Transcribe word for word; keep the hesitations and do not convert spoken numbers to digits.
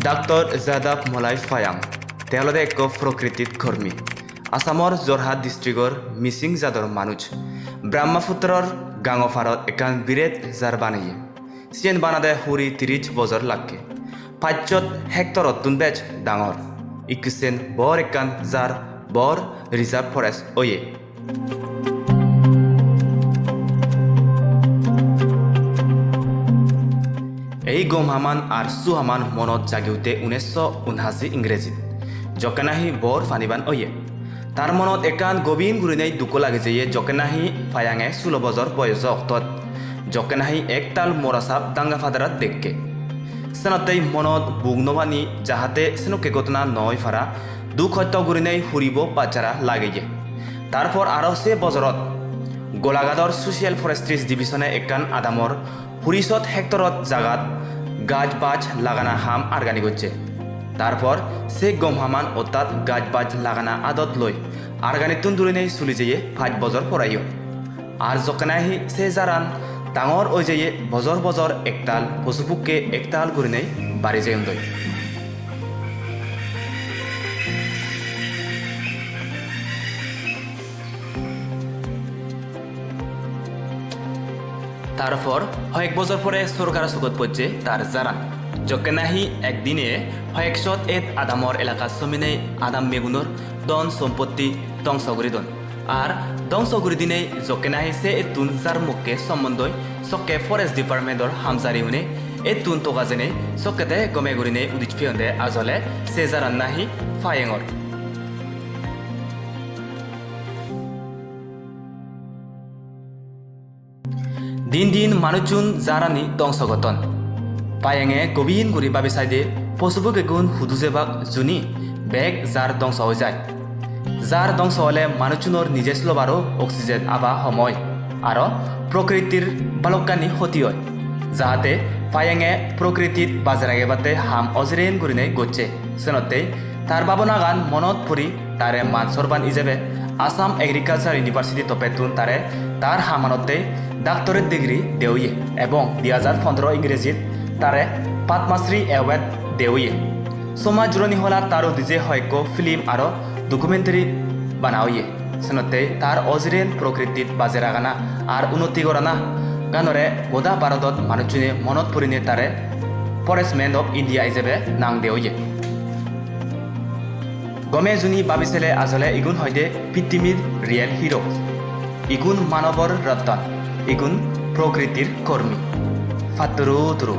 Doctor Jadav Molai Payeng, te olode ekko prokritit kormi. Assamor Jorhat districtor Mising jador manuj. Brahmaputror gango parot ekkan biret jar baneye. Siyen banade huri tiris bojor lakke. Pachshot hectareottun bej dangor. Ikkusen bor ekkan jar bor reserve forest oye. Ei gom haman ar su haman monot jagi utte unisho unashi Ingrejit, jokke nahi bor paniban oye. Tar monot ekkan gobin gurinei dukko lagi jeye, jokke nahi Payange sulo bojor boyojo oktot, jokke nahi ektal mora sap danga padarat dekke. Senottei monot buk no pani, jahate senokke ghotona no oi para, duk hosto gurinei huribo bachara lageye. Tarpor aro se bojorot Golaghador Social Forestries Division-e ekkan adamor huri shot hectare-ot jagat gaj baj lagana ham argani gocche. Tarpor se gom haman ottat gaj baj lagana adot loi arganittun durinei suli jeye pach bojor porayo. Ar jokke nahi se jaran dangor oi jeye, bojor bojor ektal, posu pokke ektal gurinei bari jeyondoi. Tarpor hoyek bojor pore sorkaro sogot pojje tar jaran. Jokke nahi ekdine hoyek shot et adamor elaka sominei adam megunor dhon sompotti dhongso guri don. Ar dhongso guri dinei jokke nahi se ettun jar mokke sombondoi sokke Forest Department-or hamjari une ettun toga jenei sokkete gome gurinei udis peyonde ajole se jaran nahi Payengor. Din din manuchun jarani dhongso gotton. Payenge gobin guri babi saide posupokkun hudu jebak juni bek jar dhongso oi jai. Jar dhongso ole manuchunor nijes lobaro oxygen aba hom oi, aro prokritir balokkani hoti oi. Jahate Payenge prokritit bajei ragebatte ham ojiren gurinei gocche. Senottei tar babonagan monot puri tare man sorban ijebe Assam Agriculture University toppettun tare tar hamanottei doctorate degree de oye ebong dui hajar pondro Ingrejit tare Padma Shri Award de oye. Somaj juroni hola tar udije hoyekko film aro documentary bana oye. Senottei tar ojiren prokritit bajei ragana ar unnoti gorana ganore goda Bharodot manuchune monot purinei tare Forest Man of India ijebe nang de oye. Gome juni babi sele ajole igun hoide pittimir real hero. Igun manobor rotton, igun prokritir kormi. Patturu turu.